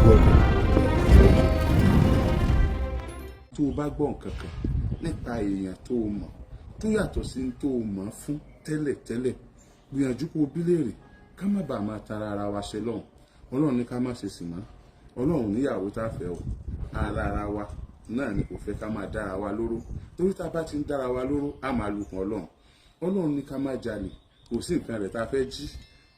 Welcome. Tó o bá gbọ́ nǹkan kan nípa èèyàn tó o mọ̀ tó yàtọ̀ sí ní tó o mọ̀ fún tẹ́lẹ̀tẹ́lẹ̀, gbìyànjú kó o bí léèrè, ká má bàa máa tara ara wa ṣe lọ́hùn. Ọlọ́run ní ká má ṣe sì mọ́. Ọlọ́run níyàwó tá a fẹ́ o, ara wa náà ni kò fẹ́ ká máa dára wa lóró, torí tá a bá ti ń dára wa lóró, á máa lukùn Ọlọ́run. Ọlọ́run ní ká má jalè, kò sí nǹkan rẹ̀ tá a fẹ́ jí.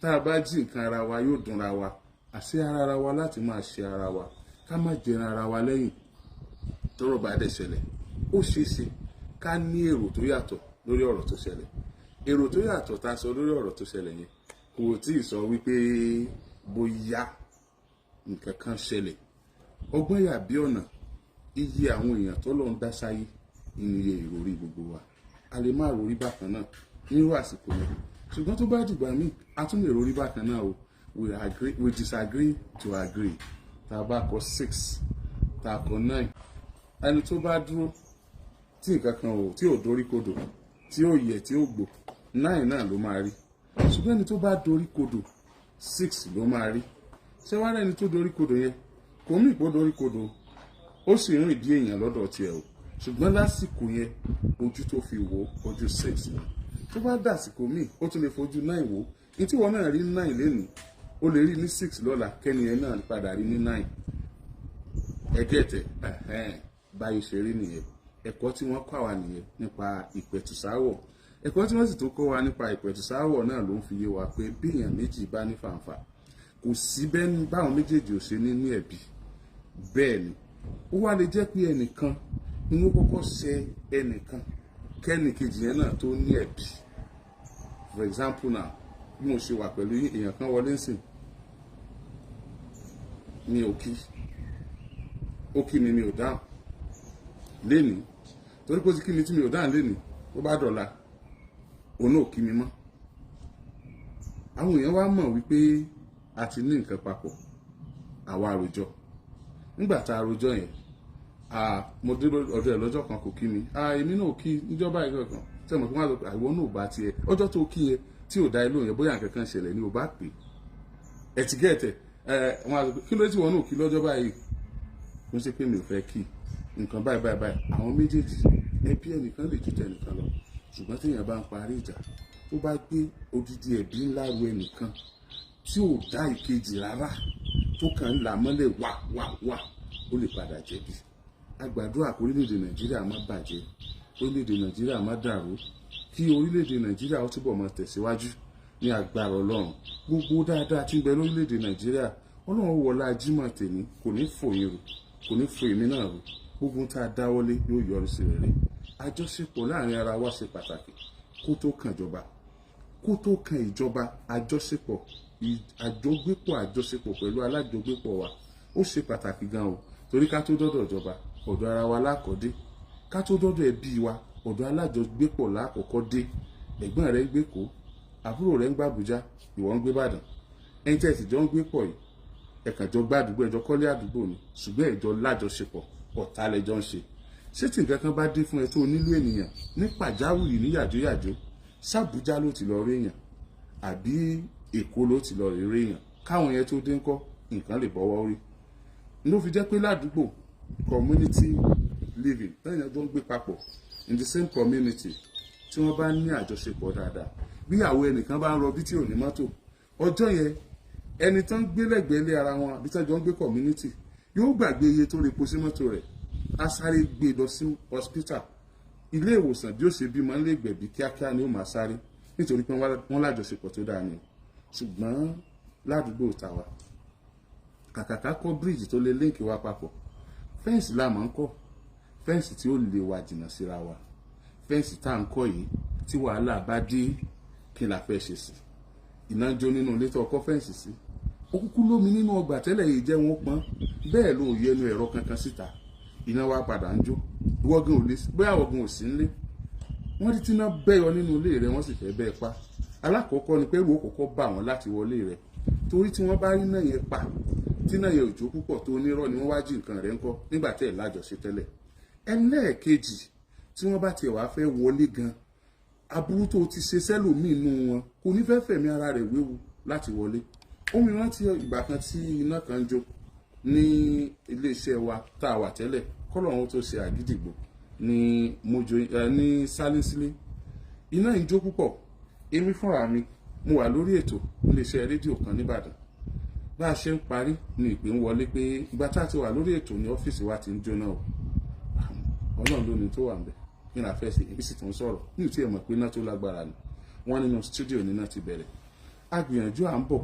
Tá a bá jí nǹkan ara wa, yóò dùnra wa àṣé ara wa láti máa ṣe ara wa, ká má jẹran ara wa lẹ́yìn. Tọ́rọ̀ bá dẹ̀ ṣẹlẹ̀, ó ṣeé ṣe ká ní èrò tó yàtọ̀ lórí ọ̀rọ̀ tó ṣẹlẹ̀. Èrò tó yàtọ̀ tá a sọ lórí ọ̀rọ̀ tó ṣẹlẹ̀ yẹn kò tí ì sọ wípé bóyá nǹkan kan ṣẹlẹ̀. Ọgbọ́n yà bí ọ̀nà. Iye àwọn èèyàn tó lọ́n dá sáyé, iye ìròrí gbogbo wa, a lè má ròrí bákan náà nírú àsìkò yẹn, ṣùgbọ́n tó bá dìgbà míì, a tún lè ròrí bákan náà o. We agree, we disagree to agree. Tá a bá kọ 6, tá a kọ 9, ẹni tó bá dúró tí nǹkan kan ò tí ò dorí kodò, tí ò yẹ, tí ò gbò, 9 náà ló máa rí. Ṣùgbọ́n ẹni tó bá dorí kodò, 6 ló máa rí. Ṣé wàá rẹ́ni tó dorí kodò yẹn, kò mí ìpó dorí kodò, ó sì ń rìn bí èèyàn lọ́dọ̀ tiẹ̀ o, ṣùgbọ́n lásìkò yẹn, ojú tó fi wò, ojú 6 ni. Tó bá dàsìkò míì, ó tún lè fojú 9 wò. Ní tí wọn náà rí 9 lénìí, ó lè rí ní 6 lọ́la, kẹ́ni yẹn náà padà rí ní 9. Ẹgẹ́tẹ̀ báyìí ṣe rí nìyẹn. Ẹ̀kọ́ tí wọ́n kọ́ àwa nìyẹn nípa ìpẹ̀tùsáwọ̀. Ẹ̀kọ́ tí wọ́n sì tún kọ́ wa nípa ìpẹ̀tùsáwọ̀ náà ló ń fi yé wa pé bí èèyàn méjì bá ní fàǹfà, kò sí bẹ́ẹ̀ báwọn méjèèjì ò ṣe ní ní ẹ̀bi. Bẹ́ẹ̀ ni ó wá lè jẹ́ pé ẹnìkan ni wọ́n kọ́kọ́ ṣe ẹnìkan, kẹ́nìkejì yẹn náà tó ní ẹ̀bi. For example now, bí mo ṣe wà pẹ̀lú èèyàn kan wọlé ń sìn, mi ò kí, ó kí mi, mi ò dáhùn lénìí. Torí pé ó ti kí mi tí mi ò dáhùn lénìí, ó bá dọ̀la, òun náà ò kí mi mọ́. Àwọn èèyàn wá mọ̀ wípé a ti ní nǹkan papọ̀. Àwa àròjọ, nígbà tá a rojọ́ yẹn, mo dé ọ̀dọ̀ ẹ̀ lọ́jọ́ kan, kò kí mi. Èmi náà kí níjọba yìí kankan tí ọmọ fún wa sọ pé àìwọ náà bá tiẹ̀ ọjọ́ tó kí yẹn tí ò dá ẹ lóhùn yẹn, bóyá nǹkan kan ṣẹlẹ̀ ni ò bá pè ẹ ti gẹ̀ẹ́tẹ̀ ẹ. Wọn á sọ pé, kí ló dé tí wọn náà kí lọ́jọ́ báyìí? Kò ń ṣe pé mi ò fẹ́ kí nǹkan báyìí báyìí báyìí. Àwọn méjèèjì, ẹbí ẹnìkan lè ju tẹnìkan lọ, ṣùgbọ́n téèyàn bá ń parí ìjà, tó bá gbé odidi ẹbí ńlá ru ẹnìkan tí ò dá ìkejì rárá, tó kàn ń là mọ́lẹ̀ wà wà wà, ó lè padà jẹ̀bi. A gbàdúrà kó orílẹ̀-èdè Nàìjíríà má bàjẹ́, orílẹ̀-èdè Nàìjíríà má dàrú, kí orílẹ̀-èdè Nàìjíríà ó túbọ̀ máa tẹ̀síwájú ní agbára Ọlọ́run. Gbogbo dáadáa tí ń bẹ lórílẹ̀-èdè Nàìjíríà, Ọlọ́run wọlá Jímọ̀ tèmi, kò ní fòyín rò, kò ní fò èmi náà rò. Gbogbo tá a dáwọ́lé yóò yọrí sí rere. Àjọṣepọ̀ láàrin ara wa ṣe pàtàkì kó tó kàn ìjọba, kó tó kan ìjọba. Àjọṣepọ̀, àjọgbépọ̀, àjọṣepọ̀ pẹ̀lú alájọgbépọ̀ wa, ó ṣe pàtàkì gan o, torí ká tó dọ́dọ̀ ìjọba, ọ̀dọ̀ ara wa lákọ̀ọ́dé. Ká tó dọ́dọ̀ ẹbí wa, ọ̀dọ̀ alájọgbépọ̀ lákọ̀ọ́kọ́ dé. Ẹ̀gbọ́n rẹ̀ ń gbé kó, àbúrò rẹ̀ ń gbé Àbújá, ìwọ ń gbé Ìbàdàn. Ẹ̀yin tẹ́ ẹ sì jọ ń gbé pọ̀ yìí, ẹ kàn jọ gbá àdúgbò, ẹjọ́ kọ́lé àdúgbò ni, ṣùgbọ́n ẹjọ́ lájọṣepọ̀, ọ̀tá lẹjọ́ ń ṣe. Ṣé tí nǹkan kan bá dé fún ẹ tó nílò ènìyàn ní pàjáwìrì, ní yàjóyàjó, ṣàbújá ló ti lọ rí èèyàn àbí Èkó ló ti lọ rí èèyàn? Káwọn yẹn tó dé ńkọ́, nǹkan lè bọ́wọ́ rí. Ló fi jẹ́ pé ládùúgbò, community living, lẹ́yìn ọjọ́ ń gbé papọ̀ in the same community, tí wọ́n bá ní àjọṣepọ̀ dáadáa, bí àwọn ẹnìkan bá ń rọbí tí ò ní mọ́tò ọjọ́ yẹn, ẹni tán gbé lẹ́gbẹ̀ẹ́ lé ara wọn àbí tán jọ ń gbé community yóò gbàgbé iye tó repo sí mọ́tò rẹ̀, á sáré gbé lọ sí hospital, ilé ìwòsàn. Bí ó ṣe bímọ ń lè gbẹ̀bí kíákíá ni ó máa sáré, nítorí pé wọ́n lájọṣepọ̀ tó dáa ni. Ṣùgbọ́n ládùúgbò tàwa, kàkàká kọ́ bíríìjì tó lè link wa papọ̀, fence la máa ń kọ́, fence tí ó lè wà jìnnà síra wa. Fence tá à ń kọ́ yìí, tí wàhálà bá dé, kí la fẹ́ ṣe sí? Iná jó nínú ilé tó kọ́ fence sí. Ó kúkú lómi nínú ọgbà tẹ́lẹ̀ yìí, jẹ́ wọn pọ́n bẹ́ẹ̀ ló yẹnu ẹ̀rọ kankan síta. Iná wa padà ń jó. Ìwọ́gan ò lè bóyá ọ̀gùn ò sí nílé. Wọ́n rí tíná bẹ́yọ nínú ilé rẹ, wọ́n sì fẹ́ bẹ́ẹ̀ pa. Alákọ̀ọ́kọ́ ni pé ẹ̀rù ó kọ́kọ́ bà wọ́n láti wọlé rẹ, torí tí wọ́n bá rí náà yẹn pa, tí náà yẹn ò jó púpọ̀, tó onírọ́ ni wọ́n wá jí nǹkan rẹ̀ ńkọ́, nígbà tẹ́ ẹ̀ lájọṣe tẹ́lẹ̀? Ẹlẹ́ẹ̀kejì, tí wọ́n bá tiẹ̀ wá fẹ́ wọlé gan, aburú tó ti ṣe sẹ́lòmíì inú wọn kò ní fẹ́ fẹ̀mí ara rẹ̀ wéwu láti wọlé. Ó mi rántí ìgbà kan tí iná kan jó. Ní iléeṣẹ́ wa tá a wà tẹ́lẹ̀, kọ́lọ́run tó ṣe àgídìgbò ní mojo ní sálísílẹ̀, iná ń jó púpọ̀. Èmi fúnra mi, mo wà lórí ètò iléeṣẹ́ rédíò kan nìbàdàn. Bá a ṣe ń parí ni ìpè ń wọlé pé ìgbà tá a ti wà lórí ètò ní ọ́fíìsì wa ti ń jóná o. Ọlọ́run ló ní tó wà ń bẹ̀. Kí ni a fẹ́ ṣe? Èmi sì tún sọ̀rọ̀ ní ìtí ẹ̀ mọ̀ pé iná tó lágbára ni. Wọ́n nínú studio níná ti bẹ̀rẹ̀. A gbìyànjú, à ń bọ̀.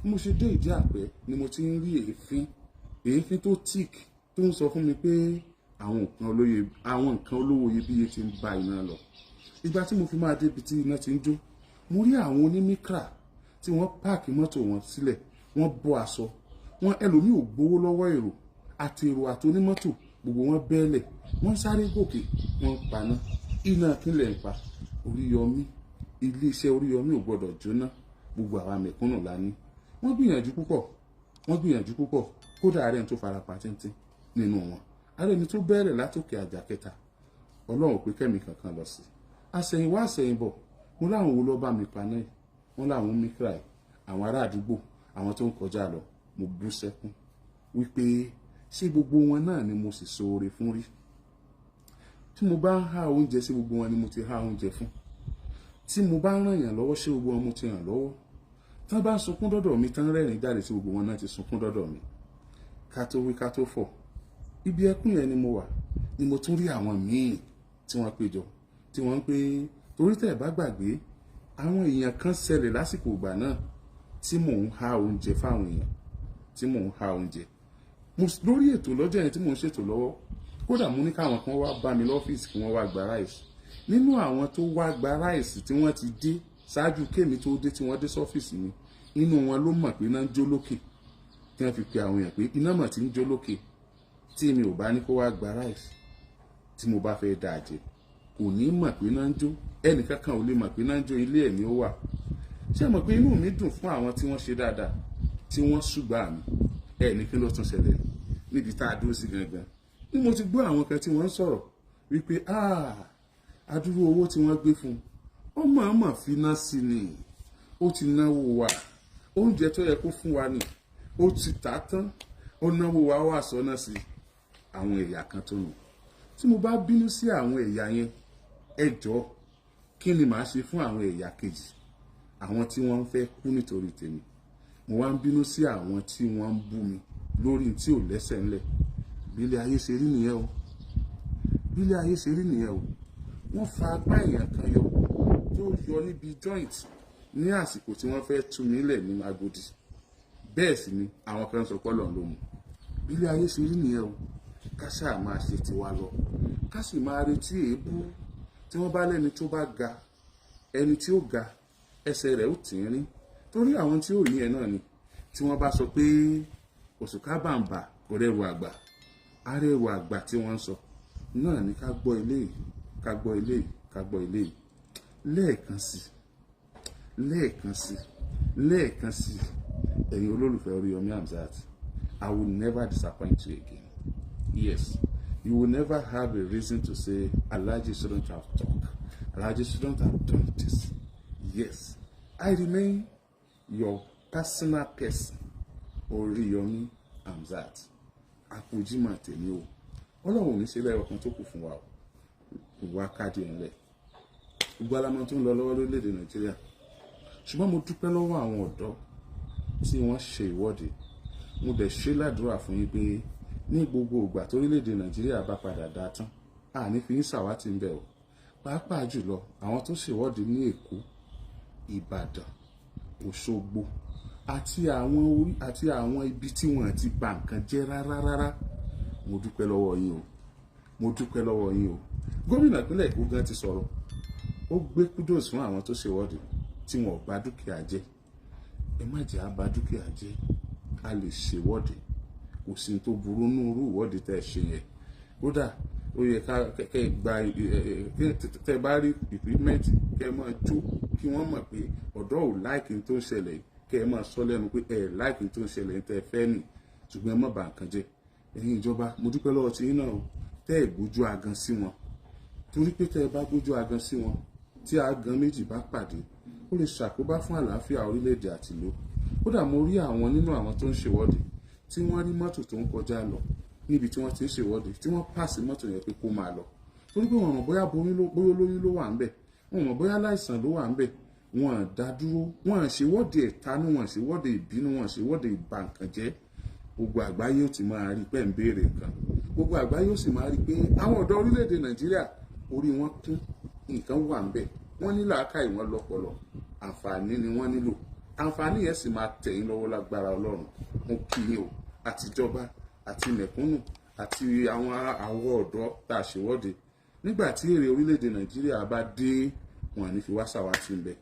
Bí mo ṣe dé ìdí àpẹ́ ni mo ti ń rí èéfín, èéfín tó thick, tó ń sọ fún mi pé àwọn nǹkan olówó iyebíye ti ń ba iná lọ. Ìgbà tí mo fi máa débi tí iná ti ń jó, mo rí àwọn onímíkra tí wọ́n park mọ́tò wọn sílẹ̀, wọ́n bọ́ aṣọ wọn. Ẹlòmíì ò gbowó lọ́wọ́ èrò, àti èrò àti onímọ́tò, gbogbo wọn bẹ́ẹ̀lẹ̀, wọ́n sáré gòkè, wọ́n ń paná. Iná kílẹ̀ ń pa? Oríyọmí, iléeṣẹ́ Oríyọmí ò gbọ́dọ̀ jóná. Gbogbo àwa mẹ̀kúnnù la ní. Wọ́n gbìyànjú púpọ̀, wọ́n gbìyànjú púpọ̀. Kódà ààrẹ tó farapa tíntín nínú wọn, ààrẹ ni tó bẹ̀rẹ̀ látòkè àjà kẹta. Ọlọ́run ò pé kẹ́mi kankan lọ sí. Àsẹ̀yìnwá àsẹ̀yìnbọ̀, mo láwọn wo ló bá mi paná yìí? Wọ́n láwọn mikra yìí, àwọn ará àdúgbò, àwọn tó ń kọjá lọ. Mo bú sẹ́kún wípé ṣé gbogbo wọn náà ni mo sì ṣoore fún rí? Tí mo bá ń há oúnjẹ sí, gbogbo wọn ni mo ti há oúnjẹ fún? Tí mo bá ń ràn yàn lọ́wọ́, ṣé gbogbo wọn mo ti ràn lọ́wọ́? Tán bá ń sunkún dọ́dọ̀ mi, tán rẹ́rìn jáde, sí gbogbo wọn náà ti sunkún dọ́dọ̀ mi? Ká tó wí ká tó fọ̀, ibi ẹkún yẹn ni mo wà ni mo tún rí àwọn míì tí wọ́n péjọ, tí wọ́n ń pé, torí tẹ̀ bá gbàgbé, àwọn èèyàn kan ṣẹlẹ̀ lásìkò ìgbà náà tí mò ń há oúnjẹ fáwọn èèyàn, tí mò ń há oúnjẹ lórí ètò lọ́jọ́ yẹn tí mò ń ṣètò lọ́wọ́. Kódà mo ní káwọn kan wá bá mi lọ́fíìsì kí wọ́n wá gba rice. Nínú àwọn tó wá gba rice tí wọ́n ti dé ṣáájú kémi tó dé, tí wọ́n dé sọ́fíìsì mi, inú wọn ló mọ̀ pé iná ń jó lókè, tí wọ́n fi pe àwọn èèyàn pé iná mọ̀ tí ń jó lókè. Tí mi ò bá ní kó wá gba rice, tí mo bá fẹ́ dà jẹ, kò ní mọ̀ pé iná ń jó. Ẹnìkankan ò lè mọ̀ pé iná ń jó. Ilé ẹ̀ ní ó wà. Ṣé mọ̀ pé inú mi dùn fún àwọn tí wọ́n ṣe dáadáa, tí wọ́n ṣùgbà mi. Ẹ̀ ní kí ló tún ṣẹlẹ̀ níbi tá a dúró sí gangan ní mo ti gbọ́ àwọn kan tí wọ́n ń sọ̀rọ̀ wípé adúrú owó tí wọ́n gbé fún un, ó mọ̀ọ́mọ̀ finá sí ni, ó ti náwó wa. Oúnjẹ tó yẹ kó fún wa ni ó ti tà á tán, ó náwó wa, wà sọ́nà sí. Àwọn ẹ̀yà kan tó nù tí mo bá bínú sí àwọn ẹ̀yà yẹn, ẹ jọ̀ọ́, kí ni màá ṣe fún àwọn ẹ̀yà kejì, àwọn tí wọ́n ń fẹ́ kú nítorí tèmi? Mo wá ń bínú sí àwọn tí wọ́n ń bú mi lórí tí ò lẹ́sẹ̀ ńlẹ̀. Bílẹ̀ ayé ṣe rí nìyẹn o, bílẹ̀ ayé ṣe rí nìyẹn o. Wọ́n fa apá èèyàn kan yọ tó yọ níbi joint ní àsìkò tí wọ́n fẹ́ tú mi lẹ̀ ní Agodi. Bẹ́ẹ̀ sì ni àwọn kan sọ pọ́lọ̀ ló mú. Bílẹ̀ ayé ṣe rí nìyẹn o. Ká ṣáà máa ṣe tiwa lọ, ká sì máa retí èébú. Tí wọ́n bá lẹ́ni tó bá ga, ẹni tí ó ga, ẹsẹ̀ rẹ̀ ó tìrín, torí àwọn tí ó rí yẹn náà ni. Tí wọ́n bá sọ pé òṣùká bàǹbà kò rẹrù àgbà, arẹwà àgbà tí wọ́n ń sọ náà ni. Ká gbọ́ eléyìí, ká gbọ́ eléyìí, ká gbọ́ eléyìí. Lẹ́ẹ̀kan sí, lẹ́ẹ̀kan sí, lẹ́ẹ̀kan sí, ẹ̀yin olólùfẹ́ Oríyọmí Hamzat, I will never disappoint you again. Yes, you will never have a reason to say Alhaji shouldn't have talked, Alhaji shouldn't have done this. Yes, I remain your personal person, Oríyọmí Hamzat. Àpòjìmọ̀ tèmi o. Ọlọ́run ò ní ṣe lẹ́yọ̀ kan tó kù fún wa o. Ìwà káàdì ńlẹ̀, gbogbo alamọ tó ń lọ lọ́wọ́ lórílẹ̀‐èdè Nàìjíríà. Ṣùgbọ́n mo dúpẹ́ lọ́wọ́ àwọn ọ̀dọ́ tí wọ́n ṣe ìwọ́de. Mo dẹ̀ ṣe ládùúrà fún yín pé ní gbogbo ìgbà torílẹ̀‐èdè Nàìjíríà bá padà dá tán, àní fi yín ṣàwátì ń bẹ̀ o. Pàápàá jùlọ àwọn tó ṣèwọ́de ní Èkó, Ìbàdàn, Òṣogbo àti àwọn orí àti àwọn ibi tí wọ́n ti bà nǹkan jẹ́ rárá rárá, mo dúpẹ́ lọ́wọ́ yín o, mo dúpẹ́ lọ́wọ́ yín o. Gómìnà ìpínlẹ̀ Èkó gan ti sọ̀rọ̀, ó gbé kudos fún àwọn tó ṣèwọ́de tí wọn ò bà dúkìá jẹ́. Ẹ má jẹ́ á bà dúkìá jẹ́. A lè ṣèwọ́de, kò sí tó burú nínú irú ìwọ́de tẹ́ ẹ ṣe yẹn. Kódà ó yẹ ká kẹ́ gba tẹ́ bá rí equipment, kẹ́ máa jó, kí wọ́n mọ̀ pé ọ̀dọ́ ò like tó ń ṣẹlẹ̀, kẹ́ ẹ máa sọ lẹ́nu pé ẹ like tó ń ṣẹlẹ̀ tẹ́ ẹ fẹ́ nì. Ṣùgbọ́n ẹ má bà nǹkan jẹ́. Ẹ̀yin ìjọba, mo dúpẹ́ lọ́wọ́ tí yín náà o, tẹ́ ẹ gbójú agan sí wọn, torí pé tẹ́ ẹ bá gbójú agan sí wọn, tí agan méjì bá pàdé, ó lè ṣàkóbá fún àlàáfíà orílẹ̀-èdè àtìlú. Kódà mo rí àwọn nínú àwọn tó ń ṣèwọ́de Tí wọ́n rí mọ́tò tó ń kọjá lọ níbi tí wọ́n ti ń ṣèwọ́de, tí wọ́n pàṣẹ mọ́tò yẹn pé kó máa lọ, torí pé wọ́n mọ̀ bóyá bóyá olóyún ló wà ń bẹ̀, wọ́n mọ̀ bóyá aláìsàn ló wà ń bẹ̀, wọ́n dá dúró. Wọ́n ṣèwọ́de ẹ̀tanú, wọ́n ṣèwọ́de ìbínú, wọ́n ṣèwọ́de ìbànkànjẹ́. Gbogbo àgbáyé ó ti máa rí pé ń béèrè nǹkan. Gbogbo àgbáyé ó sì máa rí pé àwọn ọ̀dọ́ orílẹ̀-èdè Nàìjíríà, orí wọn kún, nǹkan wà ń bẹ̀, wọ́n ní làákàyè, wọn lọ́pọlọ. Àǹfààní ni wọ́n nílò. Àǹfààní yẹn sì máa tẹ̀ yín lọ́wọ́ lágbára Ọlọ́run. Mo kí yín o, àtijọba àti mẹ̀kúnnù àti àwọn ọ̀dọ́ tá a ṣèwọ́de. Nígbà tí èrè orílẹ̀-èdè Nàìjíríà bá dé, wọn ní fi wá ṣàwátì ń bẹ.